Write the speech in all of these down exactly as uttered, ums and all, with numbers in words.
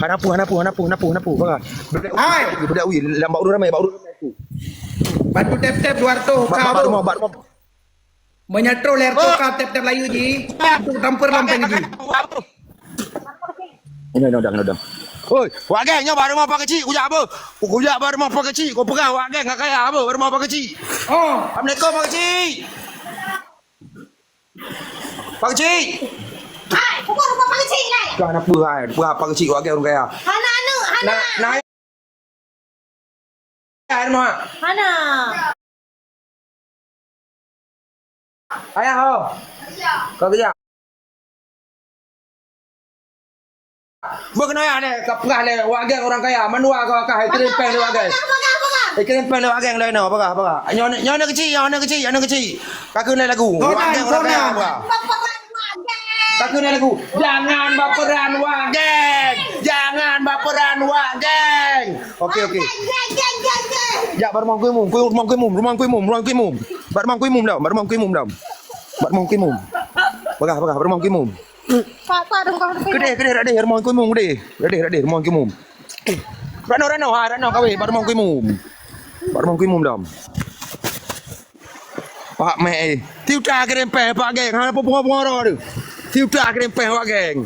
Hana peue, hana peue, hana peue, hana peue, hana peue. Hai. Budak ui, lam bak ureueng ramai, bak ureueng ramai. Bantu tap-tap dua ratus. Bak, bak, bak rumah, bak rumah. Meunyoe troh lhèe reutôh ka tap-tap layeue jih, untuk transfer lam bank jih. Ini, ini udah, ini udah. Oi, wak geng, nyoe bak rumoh Pak Keuchik, kujak beuh. Kujak bak rumoh Pak Keuchik, kupeugah wak geng ka kaya beuh, bak rumoh Pak Keuchik. Oh. Assalamualaikum, Pak Keuchik. Pak Keuchik. Hai, peugah rumoh Pak Keuchik, lai. Ka na peue hai, peugah Pak Keuchik wak geng ureueng kaya. Hana aneuk, hana. Nah, nah. Hai, Mak. Hana. Ayah, ho. Ka keuja. Beukeunong ayah lé, ka peugah lé, wak geng ureueng kaya, mandua ka, ka, ikirém péng lé wak geng. Ikirém péng lé wak geng lé nyoe, peugah, peugah. Nyoe, nyoe, nyoe keuchik, nyoe, nyoe keuchik, nyoe keuchik. Ka keuneuk lagu, wak geng ureueng kaya, peugah. Ka keuneuk lagu, jangan baperan wak geng. Ran wak geng. Oke, oke. Jak bak rumoh Teungku Imum, Teungku, rumoh Teungku Imum, rumoh Teungku Imum, rumoh Teungku Imum. Bak rumoh Teungku Imum dong, bak rumoh Teungku Imum dong. Bak rumoh Teungku Imum. Peugah, peugah, bak rumoh Teungku Imum. Pak, Pak, rumoh Teungku Imum. Keudeh, keudeh, rak deh, rumoh Teungku Imum, keudeh. Rak deh, rak deh, rumoh Teungku Imum. Rano, rano, ha, rano kawé, bak rumoh Teungku Imum. Bak rumoh Teungku Imum dong. Pak meh, eh. Tiuta kirém péng, Pak geng. Hana peue pungo-pungo droe tu. Tiuta kirém péng, Pak geng.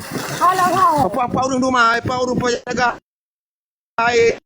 Halo, halo. Apa-apa ureueng duma, apa ureueng penjaga. Hai.